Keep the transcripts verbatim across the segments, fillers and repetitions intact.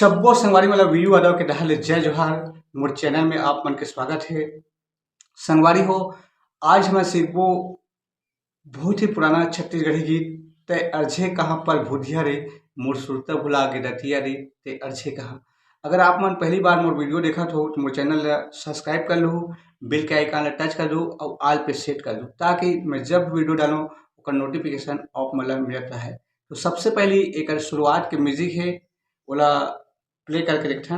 सब्बो संगवारी मन ला वीरू यादव के डहार ले जय जोहार। मोर चैनल में आप मन के स्वागत हे। संगवारी हो, आज मैं सीखबो बहुत ही पुराना छत्तीसगढ़ी गीत, "तै अरझे कहाँ पर बुधिया रे, मोर सुरता भुला गे रतिया रे, तै अरझे कहाँ।" अगर आप मन पहली बार मोर वीडियो देखत हो, तो मोर चैनल ला सब्सक्राइब कर लहू, बेल के आइकन ला टच कर दो और ऑल पे सेट कर दो, ताकि मैं जब वीडियो डालूँ, ओकर नोटिफिकेशन आप मन ला मिलत रहे। तो सबसे पहली एकर शुरुआत के म्यूजिक है, ओला प्ले करके देखथन। ए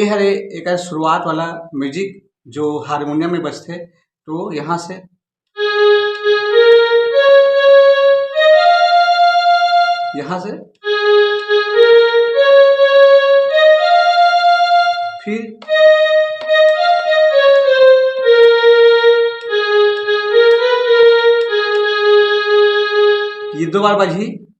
हरे एकर शुरुआत वाला म्यूजिक, जो हारमोनियम में बजथे। तो यहाँ से यहाँ से फिर ये दो बार बजही।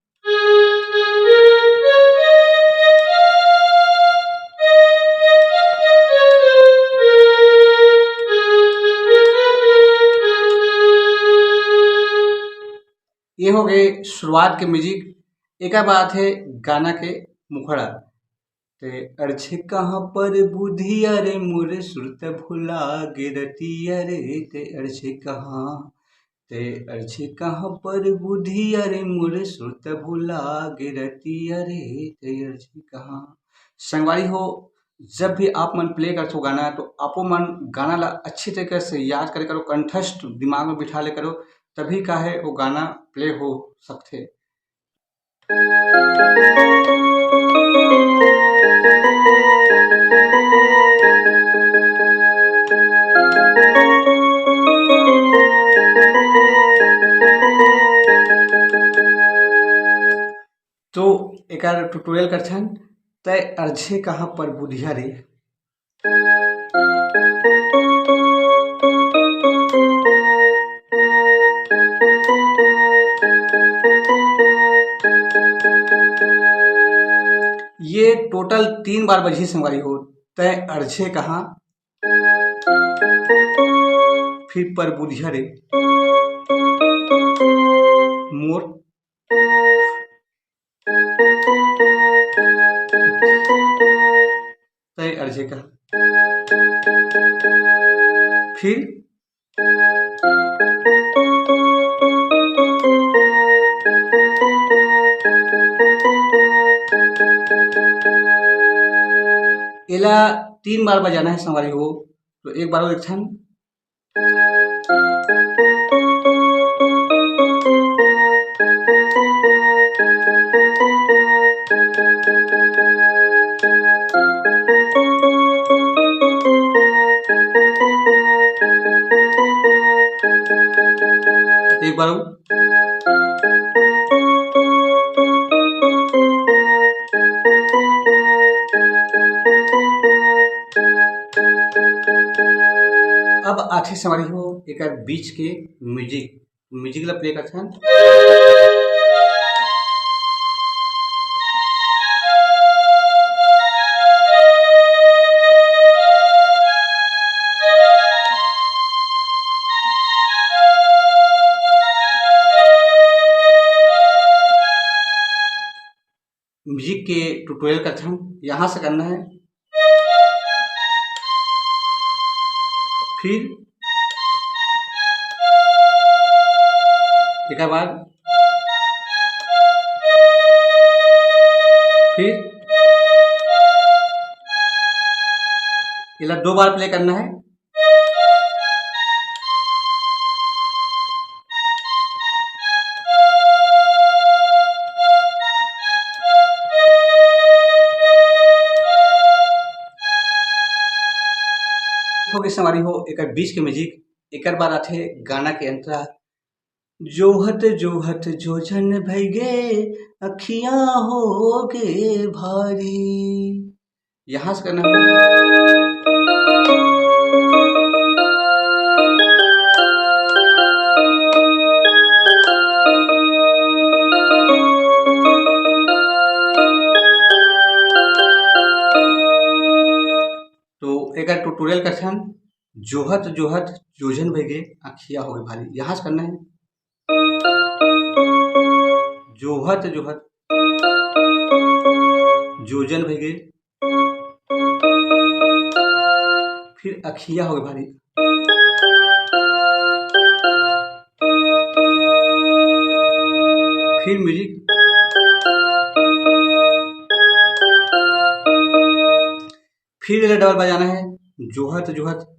ये हो गए शुरुआत के म्यूजिक। एक बात है गाना के मुखड़ा, "ते अरझे कहाँ पर बुधिया रे, मोर सुरत भुला गे रतिया रे, ते अरझे कहाँ, ते अरझे कहाँ पर बुधिया रे, मोर सुरत भुला गे रतिया रे, ते अरझे कहाँ।" संगवारी हो, जब भी आप मन प्ले करथो गाना, तो आपो मन गाना ला अच्छी तरीके से याद करे करो, कंठस्थ दिमाग में बिठा ले करो, तभी का है वो गाना प्ले हो सकथे। तो एकर ट्यूटोरियल करथन, "तै अरझे कहाँ पर बुधिया रे।" ये टोटल तीन बार बजही संगवारी हो, "तै अरझे कहाँ, फिर पर बुधिया रे, मोर तय अर्जे का।" फिर एला तीन बार बजाना है संगवारी हो। तो एक बार और एक छन। एक बार और। अब आथे संगवारी हो एकर बीच के म्यूजिक, म्यूजिक ला प्ले करथन। म्यूजिक के ट्यूटोरियल करथन, यहाँ से करना है। फिर एकर बाद फिर एला दो बार प्ले करना है। हो गए संगवारी हो एकर बीच के म्यूजिक। एकर बाद आथे गाना के अंतरा। जोहत जोहत जोझन भई गे, अखियाँ हो गे भारी। यहाँ से करना है। तो एकर ट्यूटोरियल करथन। जोहत जोहत जोजन भइगे, अखिया होगे भारी। यहाँ से करना है। जोहत जोहत जोजन भइगे, फिर अखिया होगे भारी। फिर म्यूजिक, फिर एला डबल बजाना है। जोहत जोहत,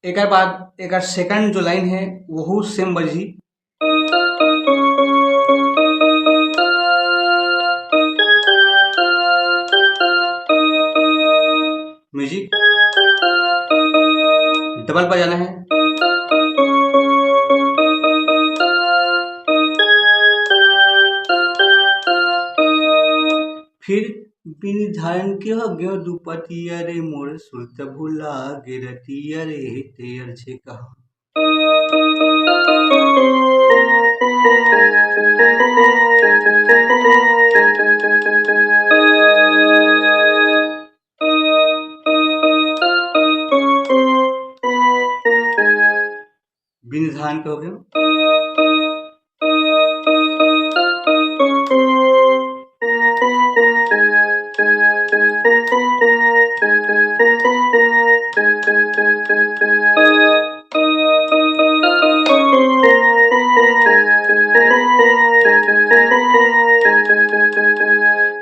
एकर बाद एकर सेकंड जो लाइन है, वहू सेम बजही। म्यूजिक डबल बजाना है। फिर बिन धान के हो गयो दुपतिया रे, मोर सुरत भुला गे रतिया रे, ते अरझे कहा। बिन धान के हो गयो।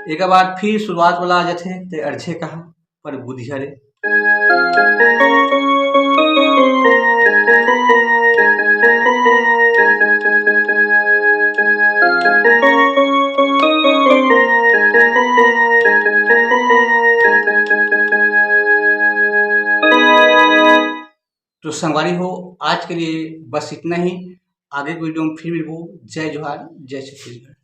एकर बाद फिर शुरुआत वाला आ जाथे, ते अरझे कहा पर बुधिया रे। तो संगवारी हो, आज के लिए बस इतना ही। आगे के वीडियो में फिर मिलबो। जय जोहार, जय छत्तीसगढ़।